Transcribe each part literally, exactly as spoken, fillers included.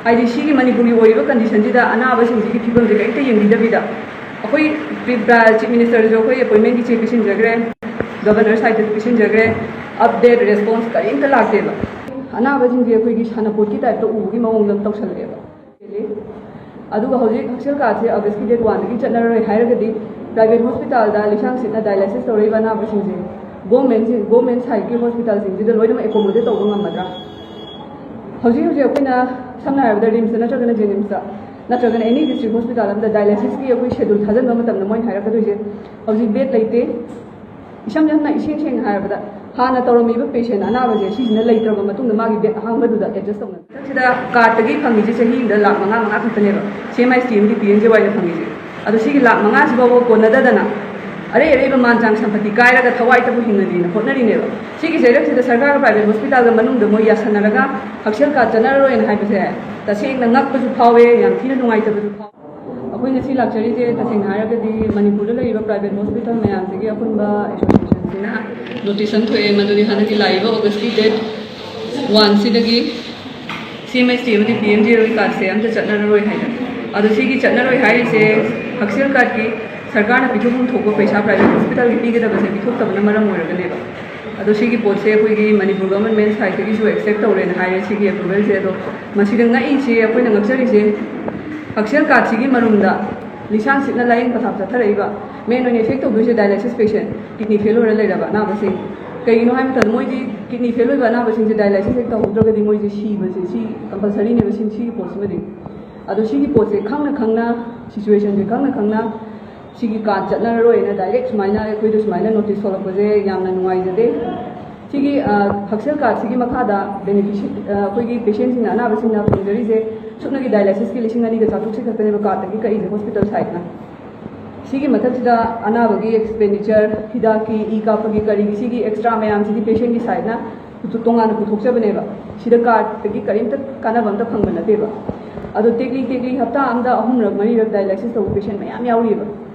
ꯍꯥꯏꯗꯤ ꯁꯤꯒꯤ ꯃꯅꯤꯄꯨꯔꯒꯤ ꯑꯣꯏꯔꯤꯕ ꯀꯟꯗꯤꯁꯟꯁꯤꯗ ꯑꯅꯥꯕꯁꯤꯡꯁꯤꯒꯤ ꯐꯤꯕꯝꯁꯦ ꯀꯔꯤꯝꯇ ꯌꯦꯡꯕꯤꯗꯕꯤꯗ, ꯑꯩꯈꯣꯏ ꯄ꯭ꯔꯤ-, ꯄ꯭ꯔ-, ꯆꯤꯐ ꯃꯤꯅꯤꯁꯇꯔꯗꯁꯨ ꯑꯩꯈꯣꯏ ꯑꯦꯄꯣꯏꯟꯃꯦꯟꯒꯤ ꯆꯦ ꯄꯤꯁꯤꯟꯖꯈ꯭ꯔꯦ, ꯒꯕꯔꯅꯔ ꯁꯥꯏꯠꯇꯁꯨ ꯄꯤꯁꯤꯟꯖꯈ꯭ꯔꯦ, ꯑꯞꯗꯦꯠ ꯔꯦꯁꯄꯣꯟꯁ ꯀꯔꯤꯝꯇ ꯂꯥꯛꯇꯦꯕ꯫ ꯑꯅꯥꯕꯁꯤꯡꯁꯦ ꯑꯩꯈꯣꯏꯒꯤ ꯁꯥꯟꯅꯄꯣꯠꯀꯤ ꯇꯥꯏꯞꯇ ꯎꯕꯒꯤ ꯃꯑꯣꯡꯗ ꯑꯗꯨꯝ ꯇꯧꯁꯜꯂꯛꯑꯦꯕ꯫ ꯑꯗꯨꯒ ꯍꯧꯖꯤꯛ ꯍꯛꯁꯦꯜ ꯀꯥꯔꯗꯁꯦ ꯑꯣꯒꯁꯀꯤ ꯗꯦꯠ ꯋꯥꯟꯗꯒꯤ ꯆꯠꯅꯔꯔꯣꯏ ꯍꯥꯏꯔꯒꯗꯤ, ꯄ꯭ꯔꯥꯏꯚꯦꯠ ꯍꯣꯁꯄꯤꯇꯥꯜꯗ ꯂꯤꯁꯥꯡ ꯁꯤꯠꯅ ꯗꯥꯏꯂꯥꯏꯁꯤꯁ ꯇꯧꯔꯛꯏꯕ ꯑꯅꯥꯕꯁꯤꯡꯁꯦ ꯒꯣꯔꯃꯦꯟꯁꯤ, ꯒꯣꯔꯃꯦꯟ ꯁꯥꯏꯠꯀꯤ ꯍꯣꯁꯄꯤꯇꯥꯜꯁꯤꯡꯁꯤꯗ ꯂꯣꯏꯅꯃꯛ ꯑꯦꯀꯣꯃꯣꯗꯦꯠ ꯇꯧꯕ ꯉꯝꯃꯗ꯭ꯔꯥ? ꯍꯧꯖꯤꯛ ꯍꯧꯖꯤꯛ ꯑꯩꯈꯣꯏꯅ ꯁꯝꯅ ꯍꯥꯏꯔꯕꯗ ꯔꯤꯝꯁꯇ ꯅꯠꯇ꯭ꯔꯒꯅ ꯖꯦꯅꯤꯝꯁꯇ ꯅꯠꯇ꯭ꯔꯒꯅ ꯑꯦꯅꯤ ꯗꯤꯁꯇ꯭ꯔꯤꯛ ꯍꯣꯁꯄꯤꯇꯥꯜ ꯑꯃꯗ ꯗꯥꯏꯂꯥꯏꯁꯤꯁꯀꯤ ꯑꯩꯈꯣꯏ ꯁꯦꯗꯨꯜ ꯊꯥꯖꯤꯟꯕ ꯃꯇꯝꯗ ꯃꯣꯏꯅ ꯍꯥꯏꯔꯛꯀꯗꯣꯏꯁꯦ, "ꯍꯧꯖꯤꯛ ꯕꯦꯗ ꯂꯩꯇꯦ"꯫ ꯏꯁꯝ ꯁꯝꯅ, ꯏꯁꯦꯡ ꯁꯦꯡꯅ ꯍꯥꯏꯔꯕꯗ, ꯍꯥꯟꯅ ꯇꯧꯔꯝꯃꯤꯕ ꯄꯦꯁꯦꯟ ꯑꯅꯥꯕꯁꯦ ꯁꯤꯁꯤꯅ ꯂꯩꯇ꯭ꯔꯕ ꯃꯇꯨꯡꯗ ꯃꯥꯒꯤ ꯕꯦꯗ ꯑꯍꯥꯡꯕꯗꯨꯗ ꯑꯦꯗꯖꯁ ꯇꯧꯅꯕ꯫ ꯃꯊꯛꯁꯤꯗ ꯀꯥꯔꯠꯇꯒꯤ ꯐꯪꯉꯤꯁꯦ ꯆꯍꯤ ꯑꯃꯗ ꯂꯥꯛ ꯃꯉꯥ, ꯃꯉꯥ ꯈꯛꯇꯅꯦꯕ ꯁꯤ ꯑꯦꯝ ꯑꯥꯏ ꯑꯦꯁ ꯇꯤ ꯑꯃꯗꯤ ꯄꯤ ꯑꯦꯝ ꯖꯦ ꯋꯥꯏꯅ ꯐꯪꯉꯤꯁꯦ꯫ ꯑꯗꯣ ꯁꯤꯒꯤ ꯂꯥꯛ ꯃꯉꯥꯁꯤꯐꯥꯎꯕ ꯀꯣꯟꯅꯗꯗꯅ ꯑꯔꯩ ꯑꯔꯩꯕ ꯃꯥꯟ ꯆꯥꯡ ꯁꯝꯄꯇꯤ ꯀꯥꯏꯔꯒ ꯊꯋꯥꯏꯇꯕꯨ ꯍꯤꯡꯉꯗꯤꯅ ꯍꯣꯠꯅꯔꯤꯅꯦꯕ꯫ ꯁꯤꯒꯤ ꯆꯩꯔꯛꯁꯤꯗ ꯁꯔꯀꯥꯔꯒ ꯄ꯭ꯔꯥꯏꯚꯦꯠ ꯍꯣꯁꯄꯤꯇꯥꯜꯒ ꯃꯅꯨꯡꯗ ꯃꯣꯏ ꯌꯥꯁꯟꯅꯔꯒ ꯍꯛꯁꯦꯜ ꯀꯥꯔꯠ ꯆꯠꯅꯔꯔꯣꯏꯅ ꯍꯥꯏꯕꯁꯦ ꯇꯁꯦꯡꯅ ꯉꯛꯄꯁꯨ ꯐꯥꯎꯋꯦ, ꯌꯥꯝ ꯊꯤꯅ ꯅꯨꯡꯉꯥꯏꯇꯕꯁꯨ ꯐꯥꯎꯋꯦ꯫ ꯑꯩꯈꯣꯏ ꯉꯁꯤ ꯂꯥꯛꯆꯔꯤꯁꯦ ꯇꯁꯦꯡꯅ ꯍꯥꯏꯔꯒꯗꯤ ꯃꯅꯤꯄꯨꯔꯗ ꯂꯩꯔꯤꯕ ꯄ꯭ꯔꯥꯏꯚꯦꯠ ꯍꯣꯁꯄꯤꯇꯥꯜ ꯃꯌꯥꯝꯁꯤꯒꯤ ꯑꯄꯨꯟꯕ ꯑꯦꯁꯣꯁꯤꯌꯦꯁꯟꯁꯤꯅ ꯅꯣꯇꯤꯁ ꯑꯃ ꯊꯣꯛꯑꯦ, ꯃꯗꯨꯗꯤ ꯍꯟꯗꯛꯀꯤ ꯂꯥꯛꯏꯕ ꯑꯣꯒꯁꯀꯤ ꯗꯦꯠ ꯋꯥꯟꯁꯤꯗꯒꯤ ꯁꯤ ꯑꯦꯝ ꯑꯦꯁ ꯇꯤ ꯑꯃꯗꯤ ꯄꯤ ꯑꯦꯝ ꯖꯦ ꯋꯥꯏ ꯀꯥꯔꯠꯁꯦ ꯑꯝꯇ ꯆꯠꯅꯔꯔꯣꯏ ꯍꯥꯏꯅ꯫ ꯑꯗꯣ ꯁꯤꯒꯤ ꯆꯠꯅꯔꯣꯏ ꯍꯥꯏꯔꯤꯁꯦ ꯍꯛꯁꯦꯜ ꯀꯥꯔꯠꯀꯤ ꯁꯔꯀꯥꯔꯅ ꯄꯤꯊꯣꯛꯐꯝ ꯊꯣꯛꯄ ꯄꯩꯁꯥ ꯄ꯭ꯔꯥꯏꯚꯦꯠ ꯍꯣꯁꯄꯤꯇꯥꯜꯒꯤ ꯄꯤꯒꯗꯕꯁꯦ ꯄꯤꯊꯣꯛꯇꯕꯅ ꯃꯔꯝ ꯑꯣꯏꯔꯒꯅꯦꯕ꯫ ꯑꯗꯣ ꯁꯤꯒꯤ ꯄꯣꯠꯁꯦ ꯑꯩꯈꯣꯏꯒꯤ ꯃꯅꯤꯄꯨꯔ ꯒꯚꯔꯟꯃꯦꯟ ꯁꯥꯏꯠꯇꯒꯤꯁꯨ ꯑꯦꯛꯁꯦꯞ ꯇꯧꯔꯦꯅ ꯍꯥꯏꯔꯦ ꯁꯤꯒꯤ ꯑꯦꯄ꯭ꯔꯨꯚꯦꯜꯁꯦ꯫ ꯑꯗꯣ ꯃꯁꯤꯗ ꯉꯛꯏꯁꯦ, ꯑꯩꯈꯣꯏꯅ ꯉꯛꯆꯔꯤꯁꯦ, ꯍꯛꯁꯦꯜ ꯀꯥꯔꯠꯁꯤꯒꯤ ꯃꯔꯨꯝꯗ ꯂꯤꯁꯥꯡ ꯁꯤꯠꯅ ꯂꯥꯏꯌꯦꯡ ꯄꯊꯥꯞ ꯆꯠꯊꯔꯛꯏꯕ ꯃꯦꯟ ꯑꯣꯏꯅ ꯏꯐꯦꯛ ꯇꯧꯗꯣꯏꯁꯦ ꯗꯥꯏꯂꯥꯏꯁꯤꯁ ꯄꯦꯁꯦꯟ, ꯀꯤꯗꯅꯤ ꯐꯦꯜ ꯑꯣꯏꯔ ꯂꯩꯔꯕ ꯑꯅꯥꯕꯁꯤꯡ꯫ ꯀꯩꯒꯤꯅꯣ ꯍꯥꯏꯕ ꯃꯇꯝꯗ ꯃꯣꯏꯗꯤ ꯀꯤꯗꯅꯤ ꯐꯦꯜ ꯑꯣꯏꯕ ꯑꯅꯥꯕꯁꯤꯡꯁꯦ ꯗꯥꯏꯂꯥꯏꯁꯤꯁ ꯍꯦꯛ ꯇꯧꯍꯧꯗ꯭ꯔꯒꯗꯤ ꯃꯣꯏꯁꯦ ꯁꯤꯕꯁꯦ ꯁꯤ ꯀꯝꯄꯜꯁꯔꯤꯅꯦꯕ ꯁꯤ, ꯁꯤꯒꯤ ꯄꯣꯠꯁꯤꯃꯗꯤ꯫ ꯑꯗꯣ ꯁꯤꯒꯤ ꯄꯣꯠꯁꯦ ꯈꯪꯅ ꯈꯪꯅ, ꯁꯤꯆꯨꯋꯦꯁꯟꯁꯦ ꯈꯪꯅ ꯈꯪꯅ ꯁꯤꯒꯤ ꯀꯥꯔꯠ ꯆꯠꯅꯔꯔꯣꯏꯅ ꯗꯥꯏꯔꯦꯛ ꯁꯨꯃꯥꯏꯅ ꯑꯩꯈꯣꯏꯗ ꯁꯨꯃꯥꯏꯅ ꯅꯣꯇꯤꯁ ꯊꯣꯛꯂꯛꯄꯁꯦ ꯌꯥꯝꯅ ꯅꯨꯡꯉꯥꯏꯖꯗꯦ꯫ ꯁꯤꯒꯤ, ꯑ, ꯍꯛꯁꯦꯜ ꯀꯥꯔꯠꯁꯤꯒꯤ ꯃꯈꯥꯗ ꯕꯦꯅꯤꯐꯤꯁꯤ-, ꯑ, ꯑꯩꯈꯣꯏꯒꯤ ꯄꯦꯁꯦꯟꯁꯤꯡꯅ, ꯑꯅꯥꯕꯁꯤꯡꯅ ꯐꯪꯖꯔꯤꯁꯦ ꯁꯨꯞꯅꯒꯤ ꯗꯥꯏꯂꯥꯏꯁꯤꯁꯀꯤ ꯂꯤꯁꯤꯡ ꯑꯅꯤꯒ ꯆꯥꯇ꯭ꯔꯨꯛꯁꯤ ꯈꯛꯇꯅꯦꯕ ꯀꯥꯔꯠꯇꯒꯤ ꯀꯛꯏꯁꯦ ꯍꯣꯁꯄꯤꯇꯥꯜ ꯁꯥꯏꯠꯅ꯫ ꯁꯤꯒꯤ ꯃꯊꯛꯁꯤꯗ ꯑꯅꯥꯕꯒꯤ ꯑꯦꯛꯁꯄꯦꯟꯗꯤꯆꯔ, ꯍꯤꯗꯥꯛꯀꯤ, ꯏ ꯀꯥꯞꯄꯒꯤ, ꯀꯔꯤꯒꯤ, ꯁꯤꯒꯤ ꯑꯦꯛꯁꯇ꯭ꯔꯥ ꯃꯌꯥꯝꯁꯤꯗꯤ ꯄꯦꯁꯦꯟꯒꯤ ꯁꯥꯏꯠꯅ ꯄꯨꯊꯣꯛ-, ꯇꯣꯉꯥꯟꯅ ꯄꯨꯊꯣꯛꯆꯕꯅꯦꯕ꯫ ꯁꯤꯗ ꯀꯥꯔꯠꯇꯒꯤ ꯀꯔꯤꯝꯇ ꯀꯥꯟꯅꯕ ꯑꯝꯇ ꯐꯪꯕ ꯅꯠꯇꯦꯕ꯫ ꯑꯗꯣ ꯇꯦꯛꯂꯤ ꯇꯦꯛꯂꯤ ꯍꯞꯇꯥ ꯑꯝꯗ ꯑꯍꯨꯝꯔꯛ ꯃꯔꯤꯔꯛ ꯗꯥꯏꯂꯥꯏꯁꯤꯁ ꯇꯧꯕ ꯄꯦꯁꯦꯟ ꯃꯌꯥꯝ ꯌꯥꯎꯔꯤꯑꯕ꯫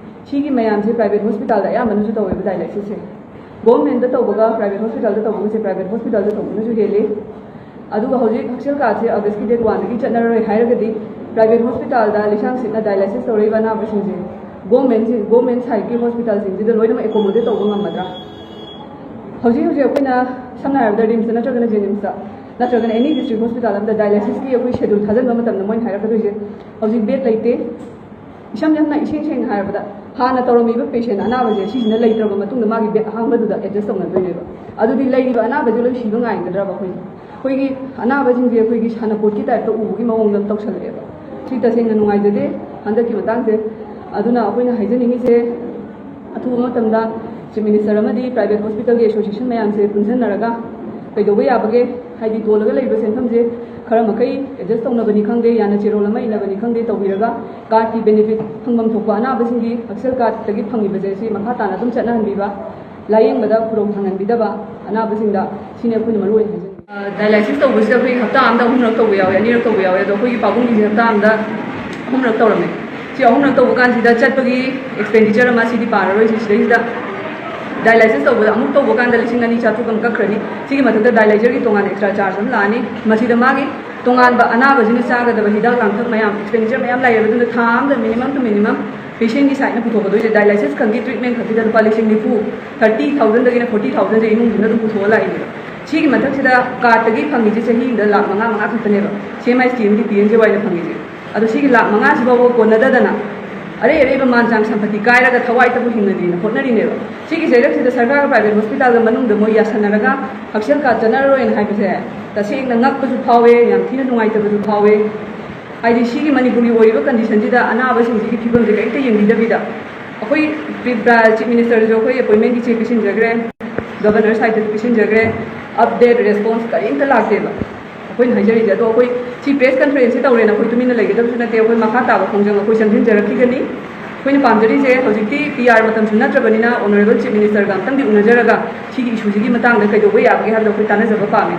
ꯁꯤꯒꯤ ꯃꯌꯥꯝꯁꯦ ꯄ꯭ꯔꯥꯏꯚꯦꯠ ꯍꯣꯁꯄꯤꯇꯥꯜꯗ ꯑꯌꯥꯝꯕꯅꯁꯨ ꯇꯧꯋꯦꯕ ꯗꯥꯏꯂꯥꯏꯁꯤꯁꯁꯦ꯫ ꯒꯣꯔꯃꯦꯟꯗ ꯇꯧꯕꯒ ꯄ꯭ꯔꯥꯏꯚꯦꯠ ꯍꯣꯁꯄꯤꯇꯥꯜꯗ ꯇꯧꯕꯒꯁꯦ ꯄ꯭ꯔꯥꯏꯚꯦꯠ ꯍꯣꯁꯄꯤꯇꯥꯜꯗ ꯇꯧꯕꯅꯁꯨ ꯍꯦꯜꯂꯤ꯫ ꯑꯗꯨꯒ ꯍꯧꯖꯤꯛ ꯍꯛꯁꯦꯜ ꯀꯥꯔꯗꯁꯦ ꯑꯥꯒꯁꯀꯤ ꯗꯦꯠ ꯋꯥꯟꯗꯒꯤ ꯆꯠꯅꯔꯔꯣꯏ ꯍꯥꯏꯔꯒꯗꯤ, ꯄ꯭ꯔꯥꯏꯚꯦꯠ ꯍꯣꯁꯄꯤꯇꯥꯜꯗ ꯂꯤꯁꯥꯡ ꯁꯤꯠꯅ ꯗꯥꯏꯂꯥꯏꯁꯤꯁ ꯇꯧꯔꯛꯏꯕ ꯑꯅꯥꯕꯁꯤꯡꯁꯦ ꯒꯣꯔꯃꯦꯟꯁꯤ, ꯒꯣꯔꯃꯦꯟ ꯁꯥꯏꯠꯀꯤ ꯍꯣꯁꯄꯤꯇꯥꯜꯁꯤꯡꯁꯤꯗ ꯂꯣꯏꯅꯃꯛ ꯑꯦꯀꯣꯃꯣꯗꯦꯠ ꯇꯧꯕ ꯉꯝꯃꯗ꯭ꯔꯥ? ꯍꯧꯖꯤꯛ ꯍꯧꯖꯤꯛ ꯑꯩꯈꯣꯏꯅ ꯁꯝꯅ ꯍꯥꯏꯔꯕꯗ ꯔꯤꯝꯁꯇ ꯅꯠꯇ꯭ꯔꯒꯅ ꯖꯦꯅꯤꯝꯁꯇ ꯅꯠꯇ꯭ꯔꯒꯅ ꯑꯦꯅꯤ ꯗꯤꯁꯇ꯭ꯔꯤꯛ ꯍꯣꯁꯄꯤꯇꯥꯜ ꯑꯃꯗ ꯗꯥꯏꯂꯥꯏꯁꯤꯁꯀꯤ ꯑꯩꯈꯣꯏ ꯁꯦꯗ꯭ꯌꯨꯜ ꯊꯥꯖꯤꯟꯕ ꯃꯇꯝꯗ ꯃꯣꯏꯅ ꯍꯥꯏꯔꯛꯀꯗꯣꯏꯁꯦ, "ꯍꯧꯖꯤꯛ ꯕꯦꯗ ꯂꯩꯇꯦ"꯫ ꯏꯁꯝ ꯁꯝꯅ, ꯏꯁꯦꯡ ꯁꯦꯡꯅ ꯍꯥꯏꯔꯕꯗ, ꯍꯥꯟꯅ ꯇꯧꯔꯝꯃꯤꯕ ꯄꯦꯁꯦꯟ ꯑꯅꯥꯕꯁꯦ ꯁꯤꯁꯤꯅ ꯂꯩꯇ꯭ꯔꯕ ꯃꯇꯨꯡꯗ ꯃꯥꯒꯤ ꯕꯦꯗ ꯑꯍꯥꯡꯕꯗꯨꯗ ꯑꯦꯗꯖꯁ ꯇꯧꯅꯗꯣꯏꯅꯦꯕ꯫ ꯑꯗꯨꯗꯤ ꯂꯩꯔꯤꯕ ꯑꯅꯥꯕꯁꯦ ꯂꯣꯏ ꯁꯤꯕ ꯉꯥꯏꯒꯗ꯭ꯔꯕ ꯑꯩꯈꯣꯏꯁꯦ? ꯑꯩꯈꯣꯏꯒꯤ ꯑꯅꯥꯕꯁꯤꯡꯁꯦ ꯑꯩꯈꯣꯏꯒꯤ ꯁꯥꯟꯅꯄꯣꯠꯀꯤ ꯇꯥꯏꯞꯇ ꯎꯕꯒꯤ ꯃꯑꯣꯡꯗ ꯑꯗꯨꯝ ꯇꯧꯁꯜꯂꯛꯑꯦꯕ꯫ ꯁꯤ ꯇꯁꯦꯡꯅ ꯅꯨꯡꯉꯥꯏꯖꯗꯦ ꯍꯟꯗꯛꯀꯤ ꯃꯇꯥꯡꯁꯦ꯫ ꯑꯗꯨꯅ ꯑꯩꯈꯣꯏꯅ ꯍꯥꯏꯖꯅꯤꯡꯉꯤꯁꯦ, ꯑꯊꯨꯕ ꯃꯇꯝꯗ ꯆꯤꯐ ꯃꯤꯅꯤꯁꯇꯔ ꯑꯃꯗꯤ ꯄ꯭ꯔꯥꯏꯚꯦꯠ ꯍꯣꯁꯄꯤꯇꯥꯜꯒꯤ ꯑꯦꯁꯣꯁꯤꯌꯦꯁꯟ ꯃꯌꯥꯝꯁꯦ ꯄꯨꯟꯁꯤꯟꯅꯔꯒ ꯀꯩꯗꯧꯕ ꯌꯥꯕꯒꯦ, ꯍꯥꯏꯗꯤ ꯇꯣꯜꯂꯒ ꯂꯩꯕ ꯁꯦꯟꯐꯝꯁꯦ ꯈꯔ ꯃꯈꯩ ꯑꯦꯗꯖꯁ ꯇꯧꯅꯕꯅꯤ ꯈꯪꯗꯦ, ꯌꯥꯅ ꯆꯦꯔꯣꯜ ꯑꯃ ꯏꯅꯕꯅꯤ ꯈꯪꯗꯦ, ꯇꯧꯕꯤꯔꯒ ꯀꯥꯔꯗꯀꯤ ꯕꯦꯅꯤꯐꯤꯠ ꯐꯪꯐꯝ ꯊꯣꯛꯄ ꯑꯅꯥꯕꯁꯤꯡꯒꯤ ꯍꯛꯁꯦꯜ ꯀꯥꯔꯗꯇꯒꯤ ꯐꯪꯉꯤꯕꯁꯦ ꯁꯤ ꯃꯈꯥ ꯇꯥꯅ ꯑꯗꯨꯝ ꯆꯠꯅꯍꯟꯕꯤꯕ, ꯂꯥꯌꯦꯡꯕꯗ ꯈꯨꯗꯣꯡ ꯊꯥꯡꯍꯟꯕꯤꯗꯕ ꯑꯅꯥꯕꯁꯤꯡꯗ, ꯁꯤꯅꯤ ꯑꯩꯈꯣꯏꯅ ꯃꯔꯨ ꯑꯣꯏꯅ ꯍꯥꯏꯖꯅꯤꯡꯉꯤ꯫ ꯑ, ꯗꯥꯏꯂꯥꯏꯁꯤꯁ ꯇꯧꯕꯁꯤꯗ ꯑꯩꯈꯣꯏ ꯍꯞꯇꯥ ꯑꯃꯗ ꯑꯍꯨꯝꯂꯛ ꯇꯧꯕ ꯌꯥꯎꯋꯦ, ꯑꯅꯤꯔꯛ ꯇꯧꯕ ꯌꯥꯎꯋꯦ, ꯑꯗꯣ ꯑꯩꯈꯣꯏꯒꯤ ꯄꯥꯕꯨꯡꯒꯤꯁꯦ ꯍꯞꯇꯥ ꯑꯃꯗ ꯑꯍꯨꯝꯂꯛ ꯇꯧꯔꯝꯃꯦ꯫ ꯁꯤ ꯑꯍꯨꯝꯂꯛ ꯇꯧꯕ ꯀꯥꯟꯁꯤꯗ ꯆꯠꯄꯒꯤ ꯑꯦꯛꯁꯄꯦꯟꯗꯤꯆꯔ ꯑꯃ ꯁꯤꯗꯤ ꯄꯥꯔꯔꯣꯏꯁꯤ, ꯁꯤꯗꯩꯁꯤꯗ ꯗꯥꯏꯂꯥꯏꯁꯤꯁ ꯇꯧꯕꯗ, ꯑꯃꯨꯛ ꯇꯧꯕ ꯀꯥꯟꯗ ꯂꯤꯁꯤꯡ ꯑꯅꯤ ꯆꯥꯇ꯭ꯔꯨꯛ ꯑꯃ ꯀꯛꯈ꯭ꯔꯅꯤ꯫ ꯁꯤꯒꯤ ꯃꯊꯛꯇ ꯗꯥꯏꯂꯥꯏꯖꯔꯒꯤ ꯇꯣꯉꯥꯟꯅ ꯑꯦꯛꯁꯇ꯭ꯔꯥ ꯆꯥꯔꯖ ꯑꯃ ꯂꯥꯛꯑꯅꯤ꯫ ꯃꯁꯤꯗ ꯃꯥꯒꯤ ꯇꯣꯉꯥꯟꯕ ꯑꯅꯥꯕꯁꯤꯅ ꯆꯥꯒꯗꯕ ꯍꯤꯗꯥꯛ ꯂꯥꯡꯊꯛ ꯃꯌꯥꯝ, ꯑꯦꯛꯁꯄꯦꯟꯗꯤꯆꯔ ꯃꯌꯥꯝ ꯂꯩꯌꯦꯕ꯫ ꯑꯗꯨꯅ ꯊꯥ ꯑꯃꯗ ꯃꯤꯅꯤꯃꯝ ꯇꯨ ꯃꯤꯅꯤꯃꯝ ꯄꯦꯁꯦꯟꯒꯤ ꯁꯥꯏꯠꯅ ꯄꯨꯊꯣꯛꯀꯗꯣꯏꯁꯦ ꯗꯥꯏꯂꯥꯏꯁꯤꯁ ꯈꯪꯒꯤ ꯇ꯭ꯔꯤꯠꯃꯦꯟ ꯈꯛꯀꯤꯗ ꯂꯨꯄꯥ ꯂꯤꯁꯤꯡ ꯅꯤꯐꯨ, ꯊꯥꯔꯇꯤ ꯊꯥꯎꯖꯟꯗꯒꯤꯅ ꯐꯣꯔꯇꯤ ꯊꯥꯎꯖꯟꯁꯦ ꯏꯃꯨꯡꯗꯨꯅ ꯑꯗꯨꯝ ꯄꯨꯊꯣꯛꯑ ꯂꯥꯛꯏꯅꯦꯕ꯫ ꯁꯤꯒꯤ ꯃꯊꯛꯁꯤꯗ ꯀꯥꯔꯠꯇꯒꯤ ꯐꯪꯉꯤꯁꯦ ꯆꯍꯤ ꯑꯃꯗ ꯂꯥꯛ ꯃꯉꯥ, ꯃꯉꯥ ꯈꯛꯇꯅꯦꯕ ꯁꯤ ꯑꯦꯝ ꯑꯥꯏ ꯁ꯭ꯀꯤꯝꯒꯤ ꯄꯤ ꯑꯦꯝ ꯖꯦ ꯋꯥꯏꯗ ꯐꯪꯉꯤꯁꯦ꯫ ꯑꯗꯣ ꯁꯤꯒꯤ ꯂꯥꯛ ꯃꯉꯥꯁꯤꯐꯥꯎꯕ ꯀꯣꯟꯅꯗꯗꯅ ꯑꯔꯩ ꯑꯔꯩꯕ ꯃꯥꯟ ꯆꯥꯡ ꯁꯝꯄꯇꯤ ꯀꯥꯏꯔꯒ ꯊꯋꯥꯏꯇꯕꯨ ꯍꯤꯡꯅꯗꯦꯅ ꯍꯣꯠꯅꯔꯤꯅꯦꯕ꯫ ꯁꯤꯒꯤ ꯆꯩꯔꯛꯁꯤꯗ ꯁꯔꯀꯥꯔꯒ ꯄ꯭ꯔꯥꯏꯚꯦꯠ ꯍꯣꯁꯄꯤꯇꯥꯜꯒ ꯃꯅꯨꯡꯗ ꯃꯣꯏ ꯌꯥꯁꯟꯅꯔꯒ ꯍꯛꯁꯦꯜ ꯀꯥꯔꯠ ꯆꯠꯅꯔꯔꯣꯏꯅ ꯍꯥꯏꯕꯁꯦ ꯇꯁꯦꯡꯅ ꯉꯛꯄꯁꯨ ꯐꯥꯎꯋꯦ, ꯌꯥꯝ ꯊꯤꯅ ꯅꯨꯡꯉꯥꯏꯇꯕꯁꯨ ꯐꯥꯎꯋꯦ꯫ ꯍꯥꯏꯗꯤ ꯁꯤꯒꯤ ꯃꯅꯤꯄꯨꯔꯒꯤ ꯑꯣꯏꯔꯤꯕ ꯀꯟꯗꯤꯁꯟꯁꯤꯗ ꯑꯅꯥꯕꯁꯤꯡꯁꯤꯒꯤ ꯐꯤꯕꯝꯁꯦ ꯀꯔꯤꯝꯇ ꯌꯦꯡꯕꯤꯗꯕꯤꯗ ꯑꯩꯈꯣꯏ ꯄ꯭ꯔꯤ-, ꯄ꯭ꯔꯥ-, ꯆꯤꯐ ꯃꯤꯅꯤꯁꯇꯔꯁꯨ ꯑꯩꯈꯣꯏ ꯑꯦꯄꯣꯏꯟꯃꯦꯟꯒꯤ ꯆꯦ ꯄꯤꯁꯤꯟꯖꯈ꯭ꯔꯦ, ꯒꯚꯔꯅꯔ ꯁꯥꯏꯠꯇꯁꯨ ꯄꯤꯁꯤꯟꯖꯈ꯭ꯔꯦ, ꯑꯞꯗꯦꯠ ꯔꯦꯁꯄꯣꯟꯁ ꯀꯔꯤꯝꯇ ꯂꯥꯛꯇꯦꯕ꯫ ꯑꯩꯈꯣꯏꯅ ꯍꯥꯏꯖꯔꯤꯁꯦ, ꯑꯗꯣ ꯑꯩꯈꯣꯏ ꯁꯤ ꯄ꯭ꯔꯦꯁ ꯀꯟꯐꯔꯦꯟꯁꯁꯦ ꯇꯧꯔꯦꯅ ꯑꯩꯈꯣꯏ ꯇꯨꯃꯤꯟꯅ ꯂꯩꯒꯗꯕꯁꯨ ꯅꯠꯇꯦ, ꯑꯩꯈꯣꯏ ꯃꯈꯥ ꯇꯥꯕ ꯈꯣꯡꯖꯪ ꯑꯩꯈꯣꯏ ꯆꯪꯁꯤꯟꯖꯔꯛꯈꯤꯒꯅꯤ꯫ ꯑꯩꯈꯣꯏꯅ ꯄꯥꯝꯖꯔꯤꯁꯦ ꯍꯧꯖꯤꯛꯇꯤ ꯄꯤ ꯑꯥꯔ ꯃꯇꯝꯁꯨ ꯅꯠꯇ꯭ꯔꯕꯅꯤꯅ ꯑꯣꯅꯔꯦꯕꯜ ꯆꯤꯐ ꯃꯤꯅꯤꯁꯇꯔꯒ ꯑꯝꯇꯪꯗꯤ ꯎꯅꯖꯔꯒ ꯁꯤꯒꯤ ꯏꯁꯨꯁꯤꯒꯤ ꯃꯇꯥꯡꯗ ꯀꯩꯗꯧꯕ ꯌꯥꯕꯒꯦ ꯍꯥꯏꯕꯗꯣ ꯑꯩꯈꯣꯏ ꯇꯥꯟꯅꯖꯕ ꯄꯥꯝꯃꯤ꯫